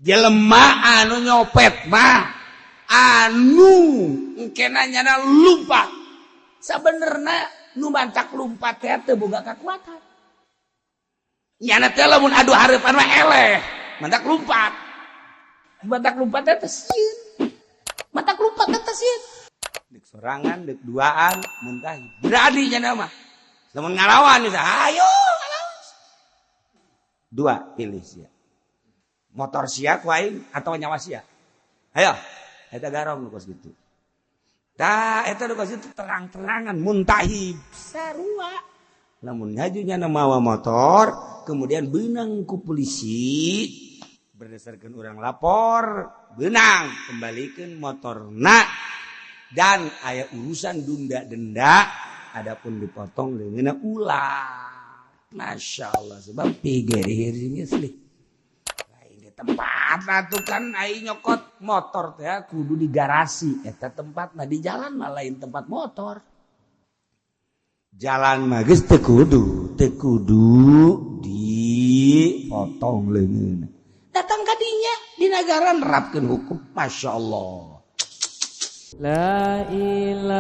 Jelema anu nyopet mah anu engkena nyana lumpat. Sabenerna nu mantak lumpat teh teu boga kakuatan. Nyana teh lamun adu hareupan mah eleh, mantak lumpat. Mantak lumpat teh sieun. Mantak lumpat teh sieun. Dek sorangan, dek duaan, muntah berani nyana mah. Lamun ngalawan bisa, ayo ngalawan. Dua pilih sia. Motor sia ku aing atau nyawa sia. Ayo, eta garong nu kos kitu. Tah eta nu kos kitu terang-terangan muntahib sarua. Lamun ngajunya mawa motor, kemudian beunang ku polisi berdasarkan orang lapor, beunang kembalikan motorna dan aya urusan denda denda, adapun dipotong dengan ulah. Masya Allah, sebab pigeri misli. Tempat atuh kan aing nyokot motor teh kudu di garasi, eta tempatna di jalan mah lain tempat motor. Jalan mah geus teu kudu dipotong leungeun. Datang ka dinya di nagara nerapkeun hukum. Masya Allah. La ilaha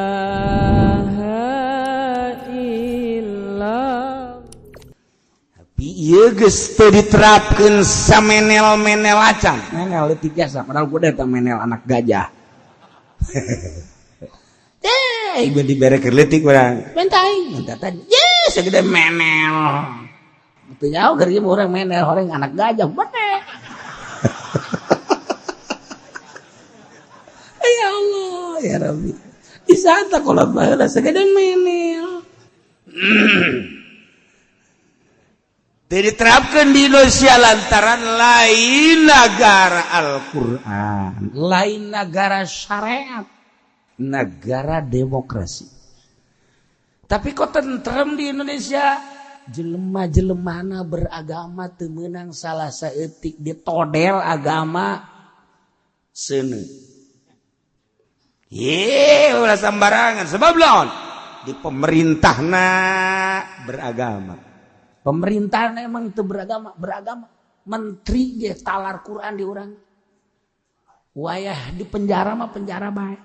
illallah. Ieu geus teu diterapkeun samenel-menel acan. Menel leutik jasa padahal gua datang menel anak gajah. Eh, ieu dibere keur leutik urang. Menta aing, menta tadi. Ye, sagede menel. Teu nyaho keur ieu urang menel horeng anak gajah bener. Ya Allah, ya Rabbi. Disanta kolot baheula sagede menel. Diterapkan di Indonesia lantaran lain negara Al-Quran, lain negara syariat, negara demokrasi. Tapi kok tentrem di Indonesia, jelema-jelemana beragama teu meunang salah saeutik ditodel agama seuneu. Ye, ulah sembarangan sebab laon di pemerintahna beragama. Pemerintahan emang itu beragama, beragama. Menteri ge talar Quran di urang. Wayah di penjara mah penjara bae.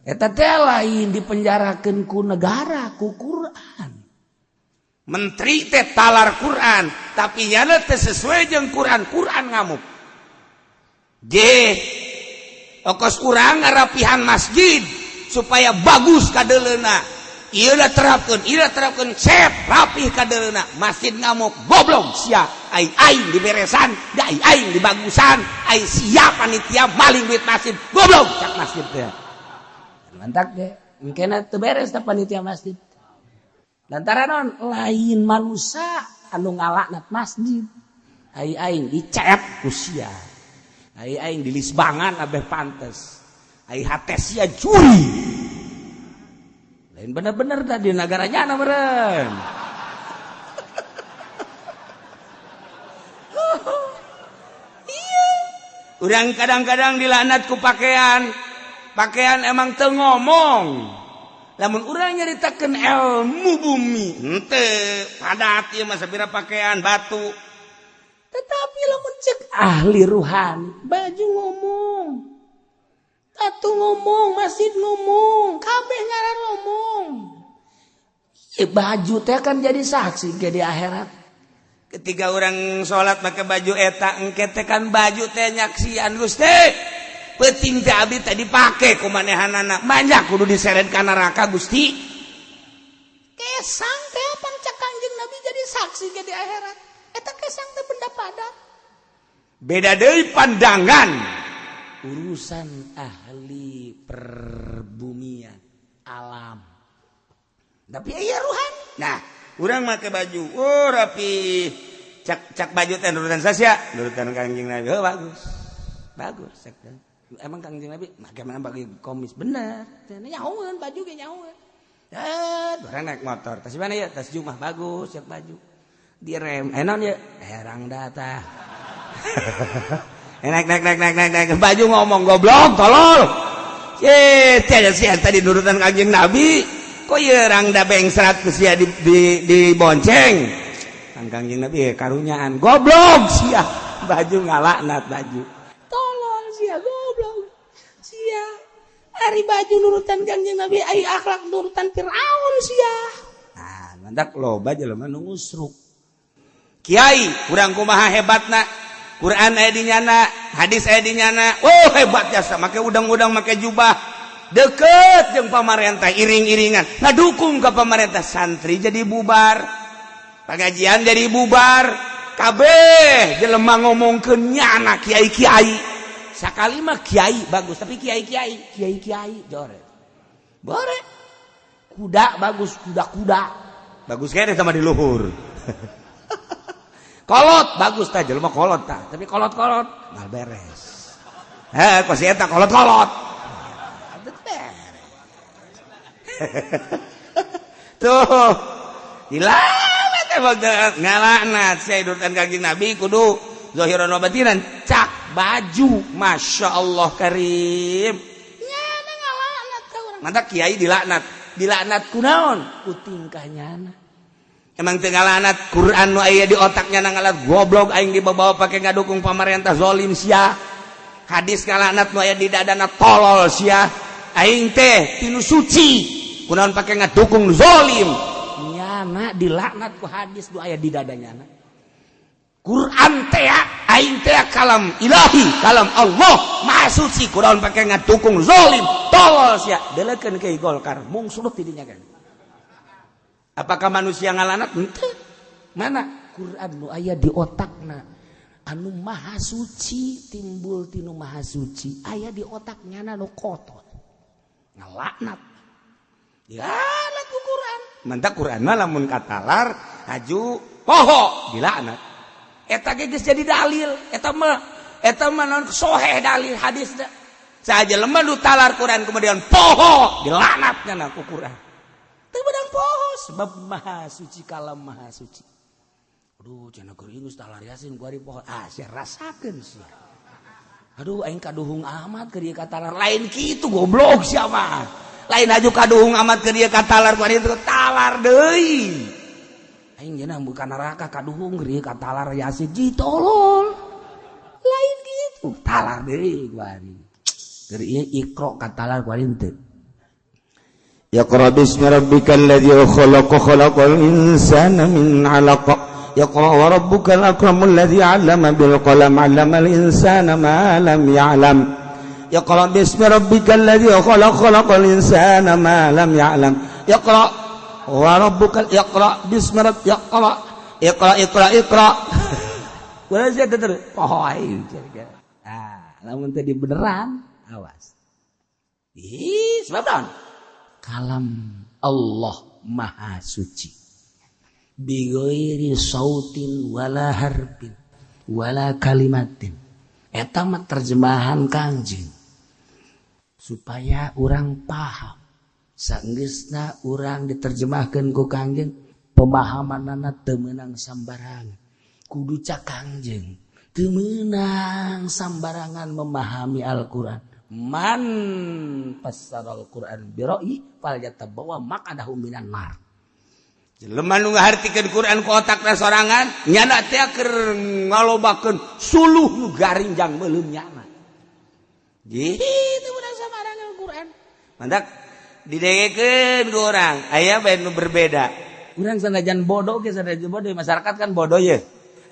Eta teh lain dipenjarakeun ku negara, ku Quran. Menteri teh talar Quran, tapi nyana teh sesuai jeung Quran, Quran ngamuk. Ge okos urang ngarapihan masjid supaya bagus kadeleuna. Ieu terapkeun sep rapih kadeleuna masjid ngamuk goblok sia aing aing diberesan da aing aing dibagusan aing sia panitia maling duit masjid goblok cak masjid teh mantak ge engkena teu beres teh panitia masjid lantaran naon lain manusia anu ngalaknat masjid aing aing dicep ku sia aing aing dilisbangan abeh pantes aing hate sia curi. Lain bener-bener tadi negaranya ana meureun. Iya. Urang kadang-kadang dilaknat ku pakaian. Pakaian emang teu ngomong. Lamun urang nyaritakeun ilmu bumi, henteu padat ieu mah sabira pakaian batu. Tetapi lamun cek ahli ruhani, baju ngomong. Tatu ngomong, masjid ngomong, kabeh ngaran ngomong. Baju teh kan jadi saksi ke di akhirat. Ketika orang sholat pakai baju eta, engke teh kan baju teh nyaksian Gusti. Peuting teh abdi teh dipake ku manehanana, banyak kudu diseret ka neraka Gusti. Kesang teh pan cak Kangjeng Nabi jadi saksi ke di akhirat. Eta kesang teh benda padat. Beda deui pandangan. Urusan ahli perbumian alam tapi iya ruhan. Nah urang make baju oh rapi cak cak baju teh nurutan sasia nurutan Kangjeng Nabi. Oh, bagus bagus cak. Emang Kangjeng Nabi make mana bagi komis bener nyahoeun baju ge nyahoeun. Orang naik motor tas mana ya tas jumah bagus cak baju direm naon ya herang data. Naik naik naik naik naik naik baju ngomong goblok tolol. Tiada sia tadi nurutan Kangjeng Nabi kok ieu rangda bengsrat ku sia di bonceng. Kan Kangjeng Nabi karunyaan goblok sia. Baju ngalaknat baju. Tolol sia goblok. Sia ari baju nurutan Kangjeng Nabi ai akhlak nurutan Firaun sia. Nah, mantak loba jelema nu ngusruk. Kiai kurang kumaha hebatna. Quran aya di nyana, hadis aya di nyana. Oh hebat jasa make udang-udang make jubah. Deket jeung pamarentah iring-iringan. Ngadukung ka pamarentah santri jadi bubar. Pengajian jadi bubar. Kabeh jelema ngomongkeun nyana kiai-kiai. Sakali mah kiai bagus, tapi kiai-kiai, kiai-kiai jore. Bore. Kuda bagus, kuda-kuda. Bagus kayaknya sama di luhur. Kolot bagus tah jelema kolot tah, tapi kolot-kolot nggak beres. Heh, kok si eta kolot-kolot. Beres. Tuh. Dilamet emang ngalaknat saya nurutan Kangjeng Nabi kudu zahiran wa batinan cak baju Masya Allah karim. Nyana ngalaknat ka urang. Mantap kiai dilaknat. Dilaknat kunaon? Ku tingkah nyana. Emang teu ngalaknat Quran nu aya di otaknya ngalat goblok aing dibawa pake ngadukung pamarentah zalim sia. Hadis ngalaknat nu aya di dadana tolol sia. Aing teh tinu suci kunaon pake ngadukung zalim. Nyana dilaknat ku hadis nu aya di dadanya. Quran teh aing teh kalam ilahi, kalam Allah maha suci kunaon pake ngadukung zalim tolol sia. Delekeun ke Golkar mungsurut di dinya kan. Apakah manusia ngalanat? Henteu. Mana? Quran nu aya di otakna. Anu maha suci timbul tinu maha suci aya di otak nyana nu kotor. Ngalaknat. Dilaknat ku Quran. Mantak Quran mah lamun katalar aju poho dilaknat. Eta ge geus jadi dalil. Eta mah naon soheh dalil hadisna. Saja lemah nu talar Quran kemudian poho dilaknat nyana ku Quran. Teu beunang poho sebab maha suci kalam maha suci. Aduh cenah keur geus talar Yasin ku ari poho. Ah sia rasakeun sia. Aduh aing kaduhung amat keur ieu katalar lain kitu goblok sia mah. Lain aju kaduhung amat keur ieu katalar ku ari talar deui. Aing cenah bukan neraka kaduhung keur ieu katalar Yasin ji tolol. Lain kitu talar deui ku ari. Keur ieu Iqra katalar ku ari teu. Iqra bismi rabbikal ladzi khalaq khalaqal insana min 'alaq. Iqra wa rabbukal akramul ladzi 'allama bil qalam 'allamal insana ma lam ya'lam. Iqra bismi rabbikal ladzi khalaq khalaqal insana ma lam ya'lam. Iqra wa rabbukal iqra bismi rabbika iqra iqra iqra iqra. Wala sia teh poho aing. Ah, lamun teh beneran awas. Ih, sebab naon? Kalam Allah maha suci. Bighairi sautin wala harfin wala kalimatin. Eta mah terjemahan Kangjeng. Supaya urang paham. Sanggeusna urang diterjemahkeun ku Kangjeng, pemahamanana teu meunang sambarangan. Kudu cak Kangjeng. Teu meunang sambarangan memahami Al-Qur'an. Man fassaral Qur'an bi ra'yi falyatabawwa maq'adahu minan nar. Jelema nu ngahartikeun Qur'an ku otakna sorangan, nyana teh keur ngalobakeun suluh nu garing jang meuleum nyana. Gitu meunang sambarangan Qur'an. Mantak didengekeun ku urang, aya bae nu berbeda. Urang sanajan bodoh ge sanajan bodoh masyarakat kan bodoh ye.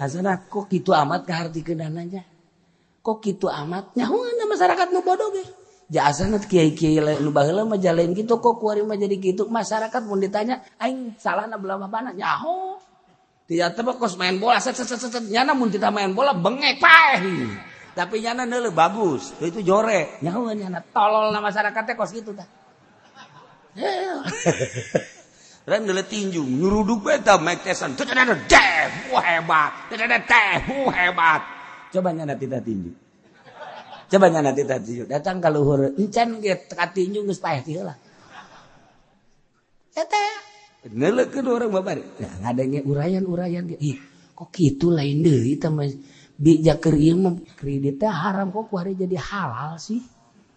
Asana kok kitu amat kahartikeunana nya. Kok kitu amat nyahoan masyarakat nu bodoh ge. Jasana kiai-kiai nu baheula mah jalain kitu kok kuari mah jadi kitu. Masyarakat mun ditanya aing salahna belah mana nyaho. Tidak teh kos main bola set set set set nyana mun tidak main bola bengek paeh. Tapi nyana neuleuh bagus, itu jore. Nyaho nyana tolol na masyarakat teh kos kitu tah. Rem neuleuh tinju nyuruduk bae tah Mike Tyson. Teh wah hebat. Teh wah hebat. Coba nyana tita tinju. Coba nyana tita tinju. Datang ka luhur encan ge ka tinju geus paeh ti heula. Eta neuleukeun urang babari. Nah, ngadenge uraian-uraian ge. Ih, kok kitu lain deui teh mah bijak keur ieu mah kredit teh haram kok kuari jadi halal sih.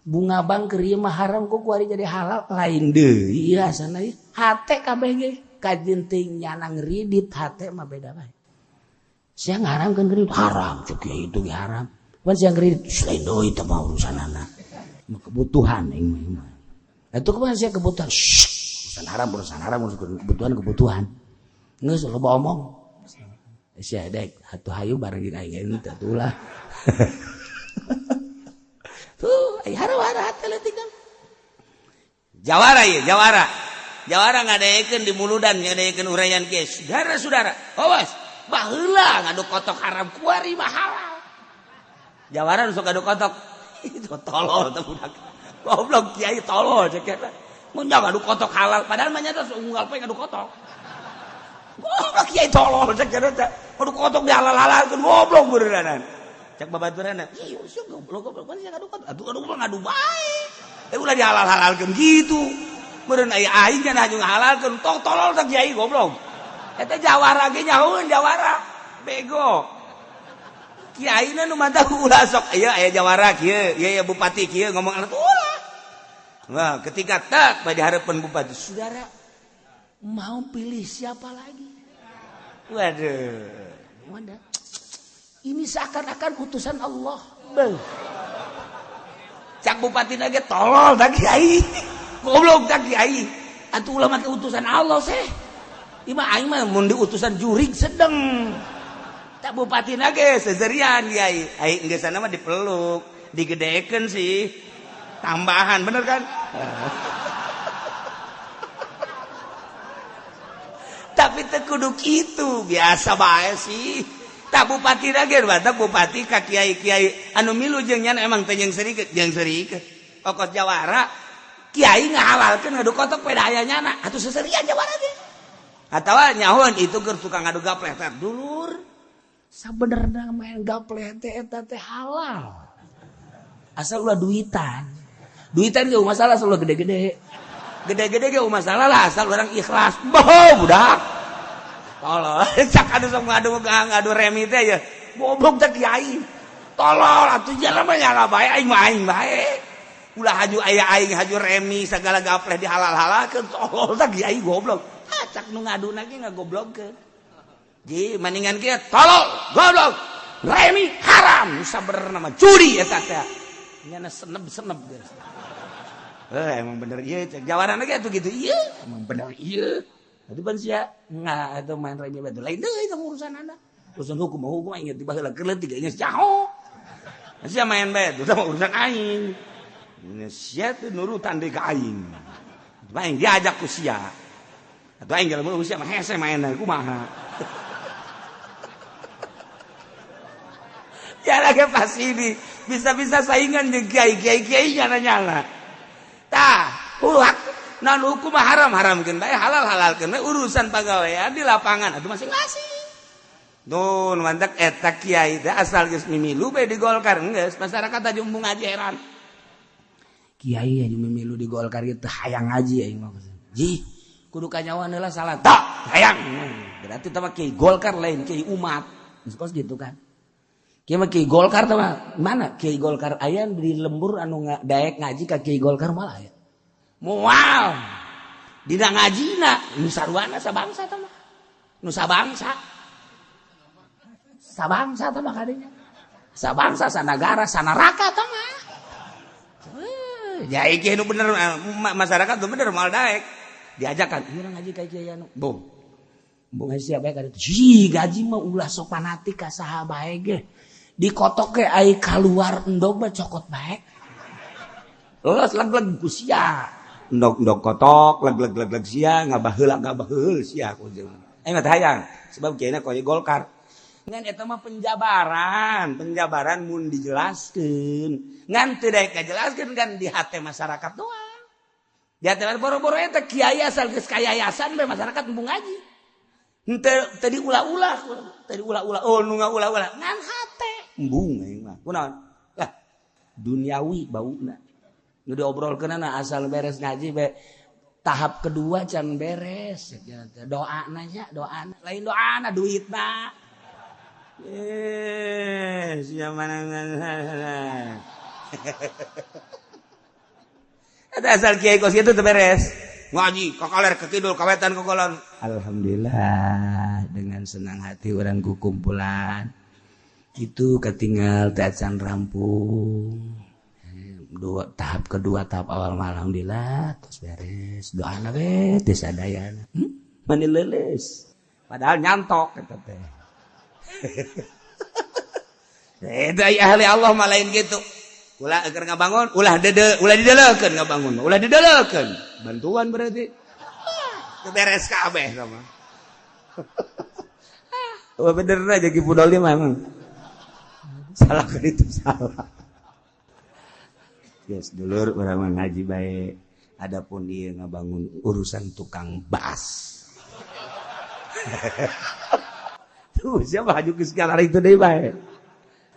Bunga bank keur ieu mah haram kok kuari jadi halal lain deui asana ieu. Hate kabeh ge kajeun teuing nyana ngridit hate mah beda bae. Sia ngaramkeun kredit haram, cuk kiai itu haram. Pan sia kredit selain deui teh mah urusanana. Kebutuhan aing mah. Atuh kumaha sia kebutuhan? Urusan haram, urusan haram, urusan kebutuhan, kebutuhan. Geus loba omong. Sia dek atuh hayu bareng jeung aing teh atuh lah. Tuh, ai haram-haram hate leutik. Jawara ieu, jawara. Jawara ngadeekeun di muludan, ngadeekeun uraian kieu. Saudara-saudara, awas, baheula ngadu kotok haram kuari mah halal. Jawara nu sok ngadu kotok. Itu tolol teh budak. Goblok kiai tolol cek eta. Mun ngadu kotok halal, padahal mah nyata unggal poe ngadu kotok. Goblok kiai tolol cek eta teh. Ngadu kotok dihalal-halalkeun goblok beureunan. Cek babaturanna, ieu sia goblok goblok pan sia ngadu kotok. Atuh ngadu mah ngadu bae. Ulah dihalal-halalkeun gitu. Meureun aya aing nya haju ngahalalkeun, tong tolol teh kiai goblok. Eta jawara ge nyahoeun jawara. Bego. Kiai na nu mantap ulah sok ieu aya jawara kieu, ieu ya bupati kieu ngomong atuh ulah. Nah, ketika tak pada hareupeun bupati, saudara mau pilih siapa lagi? Waduh, mana? Ini seakan-akan utusan Allah. Beuh. Cak bupati lagi tolol tak kiai. Goblok tak kiai. Atuh ulah make utusan Allah seh. Ieu mah aing mah mun diutusan jurig sedeng. Tak bupati lagi seserian kiai. Ai geus sana mah dipeluk, digedekeun sih. Tambahan bener kan? Tapi teu kudu kitu, biasa bae sih. Tak bupati lagi batak bupati ka kiai-kiai anu milu jeung nya emang teh jeung serikeut jeung serikeut. Okot jawara kiai ngahalalkeun ngadu kotok peda aya nyana atuh seserian jawara ge. Atawa nyahoan itu keur tukang ngadu gapleh teh dulur. Sabenerna main gapleh teh eta teh halal. Asal ulah duitan. Duitan ge masalah asal ulah gede-gede. Gede-gede ge masalah lah asal orang ikhlas. Boh budak. Tolol, cak anu sok ngadu remi teh ya. Goblok teh kiai. Tolol atuh jalan mah nyala bae aing mah aing bae. Ulah haju aya aing haju remi sagala gapleh dihalal-halalkeun tolol teh kiai goblok. Ah cak nu ngaduna ge ngagoblogkeun. Ji maningan kieu tolol, goblok. Remi haram sabenerna mah judi eta teh. Nyana seneb-seneb geus. Emang bener ieu cek jawaran ge atuh kitu ieu. Emang bener ieu. Itu ban sia nggak atau main remi batu lain deui itu urusan anda. Urusan hukum hukum aing tiba heula keur leutik geus jaho. Sia main bae itu mah urusan aing. Sia teh nurutan deui ka aing. Aing diajak ku sia. Atuh aing lamun sia mah hese mainna kumaha. Ya lagi pas ini bisa-bisa saingan jeung kiai-kiai nyala-nyala. Tah, hak non hukum haram haramkeun bae halal halalkeun bae urusan pagawean di lapangan atuh masing-masing. Tuh mantak eta kiai teh asal geus mimilu bae di Golkar geus masyarakat aja embung ngaji heran. Kiai anu mimilu di Golkar ieu teh hayang ngaji aing mah. Ji, kudu kanyawan heula salah. Tak, hayang. Berarti teh mah kiai Golkar lain kiai umat. Geus kos gitu kan. Kiai mah kiai Golkar teh mah mana kiai Golkar aya di lembur anu daek ngaji ka kiai Golkar malah aya. Moal dina ngajina nu sarwana sabangsa teh mah. Nu sabangsa. Sabangsa teh mah kadinya. Sabangsa sanagara sanaraka teh mah. Ya iki nu bener masyarakat nu bener moal daek. Diajakan ieu ngaji ka kiai anu. Bung. Bung sia bae ka ditu. Ji gaji mah ulah sok fanatik ka saha bae ge. Dikotok ge ai kaluar endog mah cokot bae. Los leg-leg ku sia. Endog-endog kotok, leg-leg-leg sia, ngabaheula ngabaheul sia ku jeung. Aing mah hayang sebab kieu na koyo Golkar. Ngan eta mah penjabaran, penjabaran mun dijelaskeun. Ngan teu daek ngajelaskeun kan di hate masyarakat doang. Di hate boro-boro eta kiai asal geus ka yayasan bae masyarakat embung ngaji. Henteu teu diulah-ulah, teu diulah-ulah, oh nu ngaulah-ulah ngan hate embung aing mah. Kunaon? Lah duniawi bauna. Nu diobrolkeunana asal beres ngaji be tahap kedua can beres doana nya doana lain doana duitna. Sia mana. Eta asal kiai kos kitu teu beres. Ngaji ka kaler ka kidul ka wetan ka kulon. Alhamdulillah dengan Kumpulan senang hati orang ku kumpulan itu ketinggal teh acan rampung. Dua tahap kedua tahap awal mah alhamdulillah terus beres doana we teh sadayana. Mani leuleus. Padahal nyantok eta teh. Eta ahli Allah mah lain gitu. Ulah keur ngabangun, ulah dede, ulah dideleukeun ngabangun, ulah dideleukeun. Bantuan berarti. Teu beres kabeh sama. Wah bener aja Ki Pudoli mah emang. Salah kan itu salah. Yes, dulur urang mah ngaji bae. Adapun ieu ngabangun urusan tukang bas. Tuh siapa haju geus ngalar itu deui bae.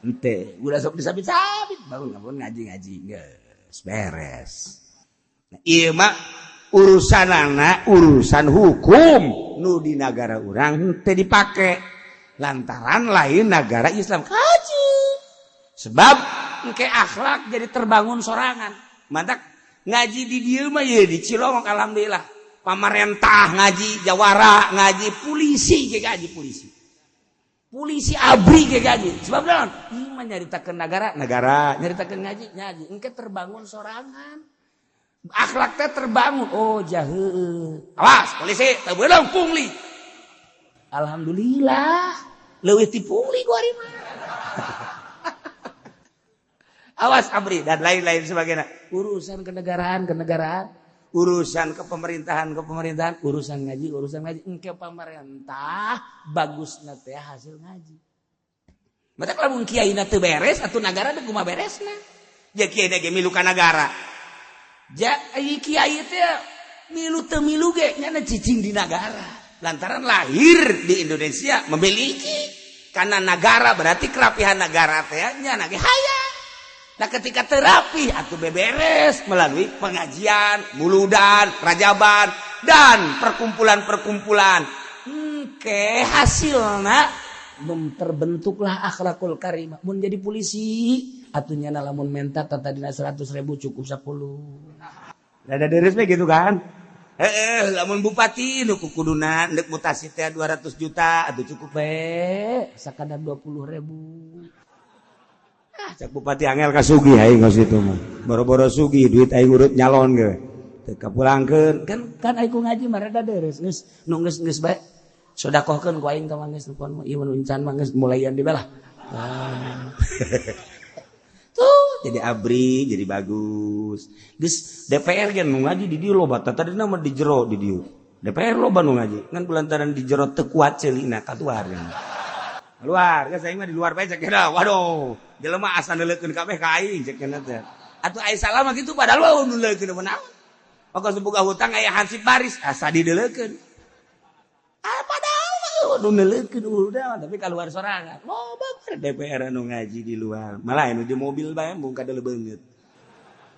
Ente udah sok disabit-sabit bangun bangun ngaji-ngaji geus beres. Nah, ieu mah urusanana urusan hukum nu di nagara urang teu dipake lantaran lain nagara Islam kaji. Sebab engke akhlak jadi terbangun sorangan. Mantak ngaji di dieu mah ye di Cilongok alhamdulillah. Pamarentah ngaji, jawara ngaji, polisi ge ngaji polisi. Polisi abri ge ngaji. Sebab naon? Ieu mah nyaritakeun nagara, nagara, nyaritakeun ngaji, ngaji. Engke terbangun sorangan. Akhlak teh terbangun. Oh, jaheul. Awas, polisi, teu beunang pungli. Alhamdulillah, leuwih ti pungli ku ari mah. Awas abri dan lain-lain sebagainya. Urusan kenegaraan, kenegaraan, urusan kepemerintahan, kepemerintahan, urusan ngaji, urusan ngaji. Engke pamarentah bagusna teh hasil ngaji. Matak lamun kiaina teu beres atuh nagara teh kumaha beresna? Ja kiai ge milu ka nagara. Ja kiai teh milu teu milu ge nyana cicing di nagara. Lantaran lahir di Indonesia memiliki karena nagara berarti kerapihan nagara teh nyana ge hayang. Nah ketika terapi atau beberes melalui pengajian, muludan, rajaban, dan perkumpulan-perkumpulan. Oke, hasilna terbentuklah akhlakul karimah. Mun jadi polisi, atuh nyana lamun menta tadina 100.000 cukup 10. Ada deres gitu kan? Lamun bupati nu kukuduna ndek mutasi teh 200 juta atuh cukup we sakadar 20.000. Ah, cak bupati angel ka sugih aing geus itu mah. Boro-boro sugih duit aing urut nyalon ge. Teu kapulangkeun. Kan kan aing ku ngaji mah rada deres geus nu geus geus bae. Sodakohkeun ku aing ka mah geus nu ieu mun encan mah geus mulaian di belah. Tuh jadi abri jadi bagus. Geus DPR ge nu ngaji di dieu loba tadina mah di jero di dieu. DPR loba nu ngaji ngan kulantaran di jero teu kuat ceulina katuar. Luar, geus aing mah di luar bae cek kena. Waduh, jelema asa neuleukeun kabeh ka aing cek kena teh. Atuh ai salah mah kitu padahal mah nu neuleukeun mah naon. Pokok boga hutang aya hansip baris asa dideulekeun. Ah padahal mah nu neuleukeun udah tapi kaluar sorangan. Loba DPR anu ngaji di luar. Malah anu di mobil bae mung kadeuleu beungeut.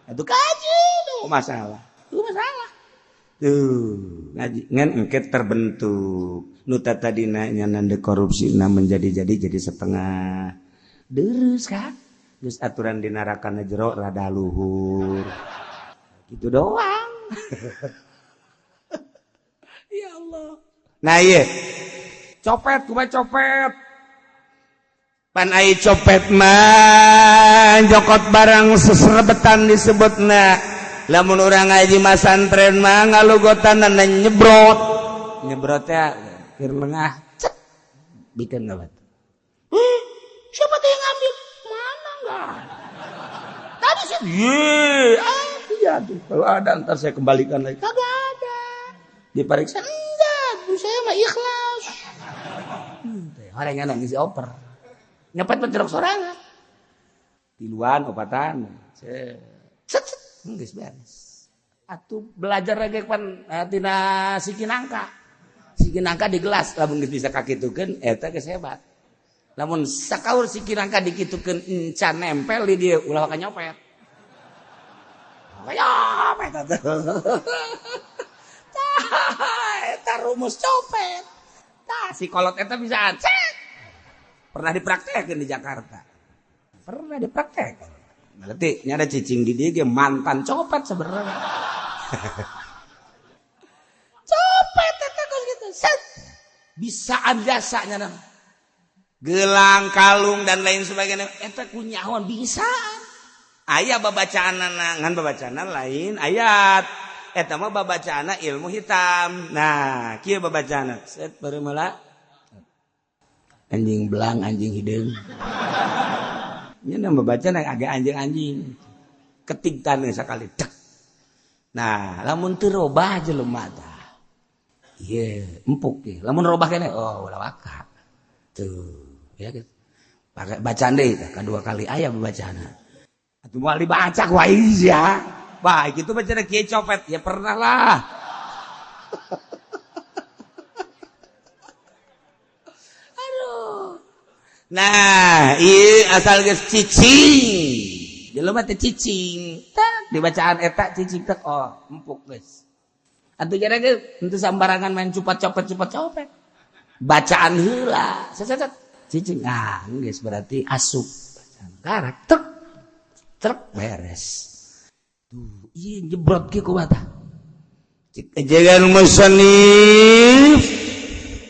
Atuh kaji tuh masalah. Tuh masalah. Tuh, ngaji ngan engke terbentuk. Nu tadina nya nande korupsi na menjadi jadi setengah. Deres kan? Geus aturan di narakana jero rada luhur. Gitu doang. Ya Allah. Nah ieu copet kumaha copet. Pan ai copet mah jokot barang seserebetan disebutna. Lamun urang ngaji masantren mah ngalugotan nyebrot. Nyebrotnya keur lengah cet bikin enggak batu. Siapa tuh yang ngambil? Mana enggak? Tadi sih iya tuh. Kalau ada ntar saya kembalikan lagi. Kagak ada. Diperiksa enggak, saya mah ikhlas. Orang yang ngisi oper. Nyepet pencerok sorangan. Tiluan opatan. Cet cet geus beres. Atuh belajar lagi pan tina siki nangka. Siki nangka di gelas lamun geus bisa kakitukeun eta geus hebat. Lamun sakaur siki nangka dikitukeun encan nempel di dieu ulah ka nyopet. Nyopet atuh. Tah eta rumus copet. Tah si kolot eta bisa cet. Pernah dipraktekeun di Jakarta. Pernah dipraktekeun. Berarti nya ada cicing di dieu ge mantan copet sebenarnya. Copet eta kos gitu. Set. Bisaan jasanya nama. Gelang, kalung dan lain sebagainya eta ku nyahoan bisaan. Aya babacaanana ngan babacaanna lain ayat. Eta mah babacaanna ilmu hitam. Nah, kieu babacaanna. Set bareumala anjing belang, anjing hideung. Nya nama bacaan agak anjing-anjing. Ketik taneuh sakali tek. Nah, lamun teu robah jelema tah. Ieu empuk ieu. Lamun robah keneh oh ulah waka. Tuh, ya gitu. Pakai bacaan deui tah kadua kali aya bacaanna. Atuh moal dibaca ku aing sia. Baik itu bacana kieu copet ya pernah lah. Aduh. Nah, ieu asal geus cicing. Jelema teh cicing. Tak dibacaan eta cicing tek oh empuk geus. Atuh jare ge henteu sambarangan main cupat copet cupat copet. Bacaan heula, set set cicing ah geus berarti asup bacaan karak tek trek beres. Tuh, ieu nyebrot kieu kumaha tah? Jangan musannif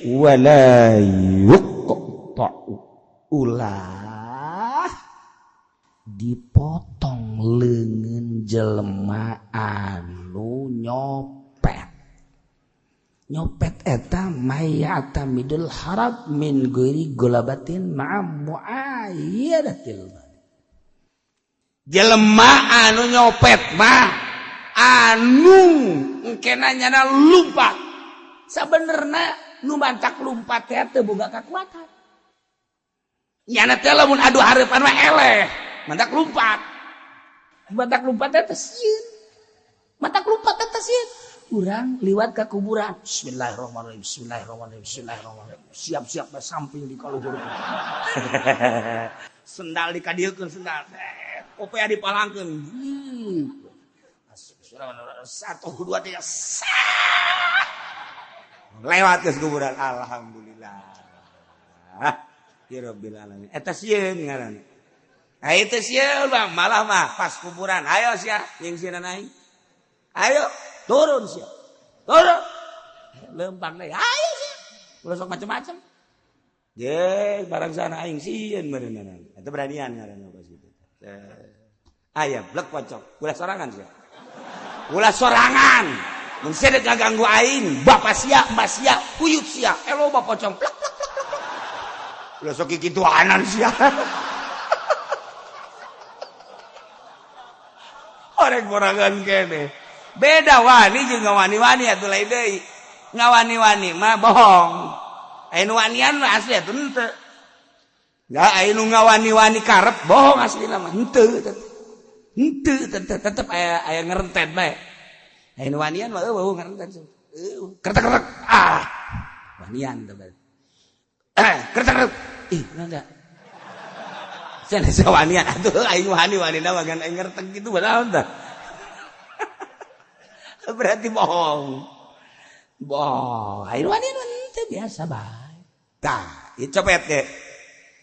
wala yuqta ulah dipotong leungeun jelema anu nyopet. Nyopet eta mayata midul harab min ghairi golabatin ma'a muayyadatil. Jelema anu nyopet mah anu engkena nyana lumpat. Sabenerna nu mantak lumpat teh teu boga kakuatan. Nyana teh lamun adu hareupan mah eleh, mantak lumpat. Mantak lumpat teh sieun. Mantak lumpat teh sieun. Urang liwat ke kuburan. Bismillahirrahmanirrahim. Bismillahirrahmanirrahim. Bismillahirrahmanirrahim. Siap-siap samping di kaluhur. Sendal dikadieukeun sendal. Kopea dipalangkeun. 1 2 3 lewat ke kuburan. Alhamdulillah. Ya Rabbil alamin. Eta sieun ngaranna. Ah itu sieun bang, malah mah pas kuburan. Ayo sia, nyingsieunan aing. Ayo turun sia. Turun. Lempang deui. Ayo sia. Ulah sok macem-macem. Ye, barang sana aing sieun meureunana. Eta beranian ngaranna pas kitu. Aya blek pocok. Ulah sorangan sia. Ulah sorangan. Mun sia dek ngaganggu aing, bapak sia, emak sia, kuyut sia, loba pocong. Plek plek plek plek. Ulah sok kikituanan sia. Orek borangan kene. Beda wani jeung ngawani-wani atuh lain deui. Ngawani-wani mah bohong. Aya nu wanian mah asli atuh henteu. Ya aya nu ngawani-wani karep bohong aslina mah henteu. Henteu tetep aya aya ngerentet bae. Aya nu wanian mah eueuh ngerentet. Kertek-kertek ah. Wanian teh berarti. Kertek-kertek. Ih, enggak. Cenah wanian atuh aing wani-wanina mah ngan aing ngertek kitu banaon tah. Berarti bohong. Bohong. Aing wanian teh biasa bae. Tah, ieu copet ge.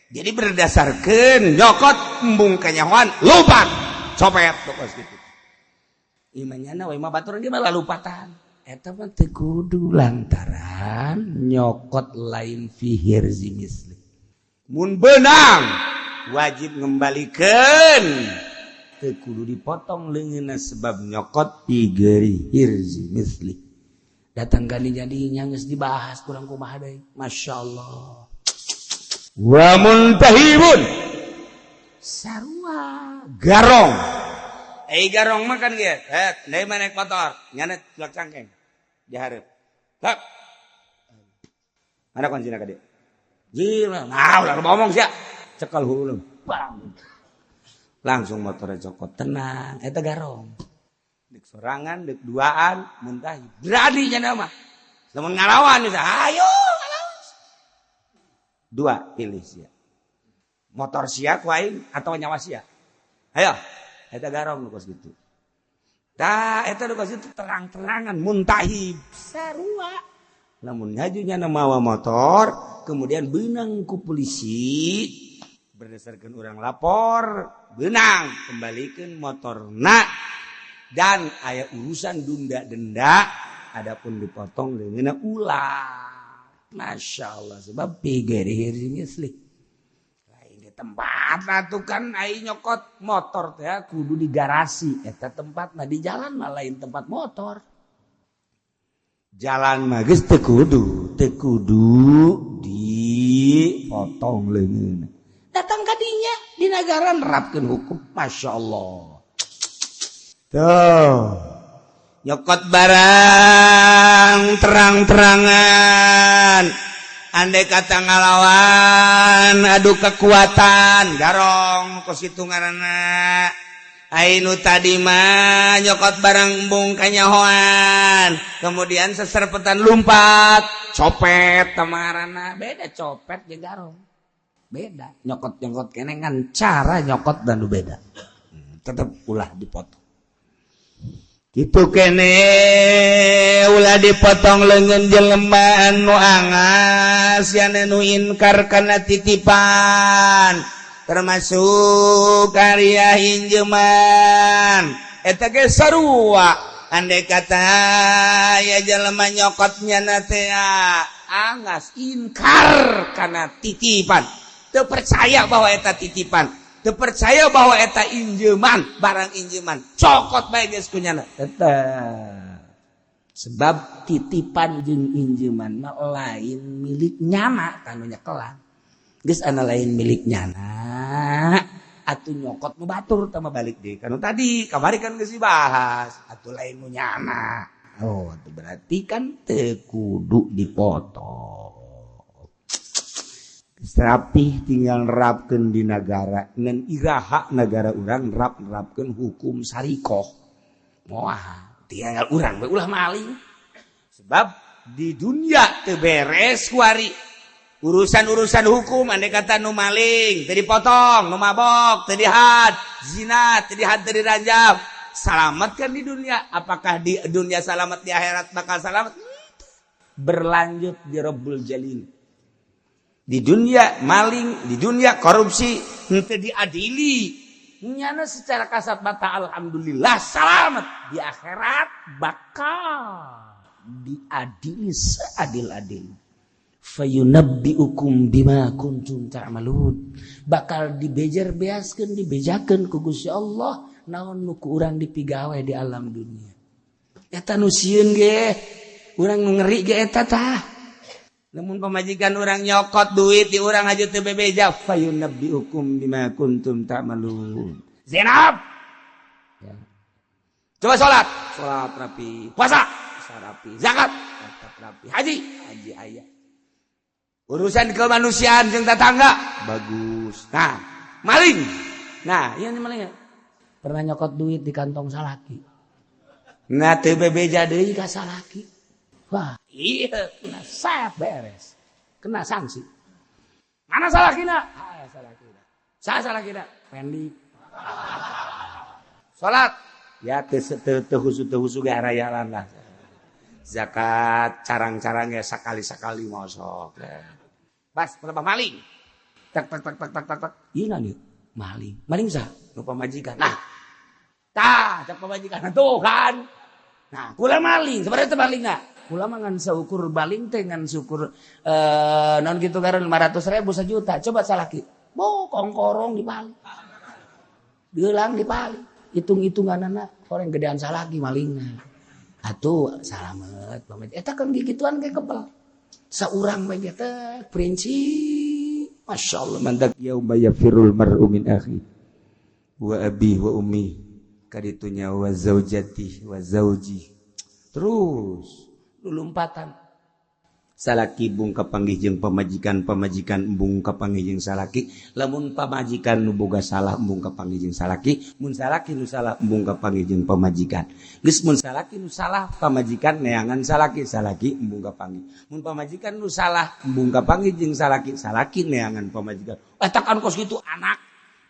Jadi berdasarkeun nyokot embung kanyahoan lupat. Copet kos kitu. Ieu mah nyana we mah batur ge malah lupatan. Eta mah teu kudu lantaran nyokot lain fi hirzi misli. Mun beunang wajib ngembalikeun. Teu kudu dipotong leungeunna sebab nyokot fi ghairi hirzi misli. Datang gani jadi nya geus dibahas kurang kumaha deui. Masyaallah. Wa muntahibun sarua garong. Garong mah kan ge. Deui mah naik motor, nyana celak cangkeng. Di hareup. Lap. Mana kuncina ka dieu? Gila, nah ulah ngomong sia. Cekal hulu. Bang. Langsung motornya cokot tenang, eta garong. Dek sorangan, dek duaan, muntah. Berani nyana mah. Lamun ngalawan bisa, ayo ngalawan. Dua pilih sia. Motor sia ku aing atau nyawa sia. Ayo, eta garong nu kos kitu. Tah, eta nu kos kitu terang-terangan muntahib sarua. Lamun ngajunya mawa motor, kemudian beunang ku polisi berdasarkan orang lapor, benang kembalikan motorna dan aya urusan denda denda adapun dipotong dengan ulah. Masya Allah, sebab pigeri misli lain di tempat atuh kan ai nyokot motor teh kudu di garasi eta tempatna, di jalan mah lain tempat motor. Jalan mah geus teu kudu dipotong leungeun. Datang ka dinya di negara nerapkeun hukum, Masya Allah. Tuh nyokot barang terang-terangan, andai kata ngalawan adu kekuatan garong kos kitu ngaranna. Ainu tadi mah nyokot barang embung kanyahoan, kemudian seserpetan lumpat copet tamarana. Beda copet jeung garong, beda nyokot-nyokot kene ngan cara nyokot dan beda, tetep ulah dipotong. Kitu kene ulah dipotong leungeun jelema anu angas yen nu inkar kana titipan, termasuk karya injeman eta ge sarua. Andai kata ya jelema nyokotnya na teh angas inkar kana titipan, teu percaya bahwa eta titipan, teu percaya bahwa eta injeman, barang injeman, cokot bae geus kunyana. Tetep sebab titipan jeung injeman mah lain milik nyana tanu nyekelan. Geus ana lain milik nyana atuh nyokot nu batur tah mah balik deui kanu tadi kamari kan geus dibahas atuh lain nu nyana. Oh, atuh berarti kan teu kudu dipotong. Rapih tinggal nerapkeun di nagara ngan iraha nagara urang nerapkeun hukum sarikoh. Wah, tinggal urang we ulah maling. Sebab di dunia teu beres kuari urusan-urusan hukum, andai kata nu maling teu dipotong, nu mabok teu dihad, zina teu dihad teu diranjam, salamat kan di dunia. Apakah di dunia salamat, di akhirat bakal salamat? Berlanjut di Rabbul Jalil. Di dunia maling, di dunia korupsi henteu diadili. Nyana secara kasat mata alhamdulillah salamat, di akhirat bakal diadili seadil-adil. Fayunabbiukum bima kuntum ta'malun. Bakal dibejer beaskeun, dibejakeun ku Gusti Allah naon nu ku urang dipigawe di alam dunia. Eta nu sieun ge, urang nu ngeri ge eta tah. Lamun pamajikan urang nyokot duit di urang aja teu bebeja, fayunabbiukum bima kuntum ta'malun. Zainab. Ya. Coba salat, salat rapi, puasa, puasa rapi, zakat, zakat rapi, haji, haji aya. Urusan kemanusiaan jeung tetangga bagus. Nah, maling. Nah, ieu maling. Pernah nyokot duit di kantong salaki. Nah, teu bebeja deui ka salaki. Wah, iya, kena sayap beres. Kena sanksi. Mana salakina? Ah, salakina. Saya salakina. Fendi. Salat. Ya teu khusu ge arayalan lah. Zakat carang-carangnya sakali-sakali mosok. Bas, berapa maling? Tak tak tak tak tak tak tak. Iya nih, maling. Maling sah? Nu pamajikan. Nah. Tah, cak pamajikan tuh kan. Nah, kula maling, sebenarnya teh maling nah. Kula mah ngan saukur baling teh ngan syukur non gitu kan 500.000 sejuta. Coba salaki. Bo, kongkorong dipali. Gelang dipali. Hitung-hitunganana orang gedean salaki malingna. Atuh salamet pamit. Eta kan gigituan ge kebel. Saurang bae teh prinsip. Masya Allah mantak yauma yafirul mar'u min akhi wa abi wa ummi kaditunya wa zaujati wa zauji. Terus lulumpatan. Salaki bung kapanggih jeung pamajikan, pamajikan embung kapanggih jeung salaki. Lamun pamajikan nu boga salah embung kapanggih jeung salaki, mun salaki nu salah embung kapanggih jeung pamajikan. Geus mun salaki nu salah pamajikan neangan salaki, salaki embung kapanggih. Mun pamajikan nu salah embung kapanggih jeung salaki, salaki neangan pamajikan. Eta kan kos kitu anak.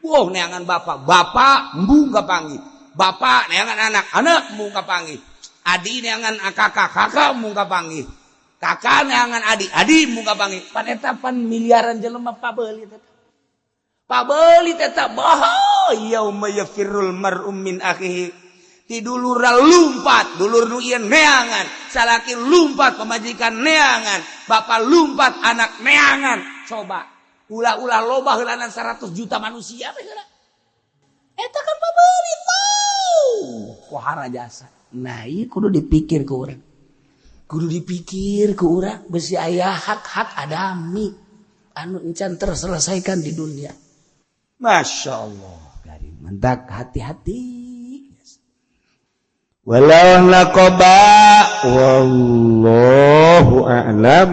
Wah, neangan bapak, bapak embung kapanggih. Bapak neangan anak, anak embung kapanggih. Adi neangan kakak, kakak embung kapanggih. Kakak neangan adi, adi embung kapanggih. Pan eta pan miliaran jelema pabeuli eta. Pabeuli eta boho yauma yafirul mar'u min akhihi. Ti dulur lumpat, dulur nu ieu neangan, salaki lumpat, pamajikan neangan, bapak lumpat, anak neangan. Coba ulah-ulah loba heulanan 100 juta manusia we heula. Eta kan pemerintah pohara jasa. Nah, ieu kudu dipikir ku urang, kudu dipikir ku urang, besi aya hak-hak adami anu encan terselesaikan di dunia. Masya Allah, garing mentak hati-hati. Walau naqaba, wallahu a'lam.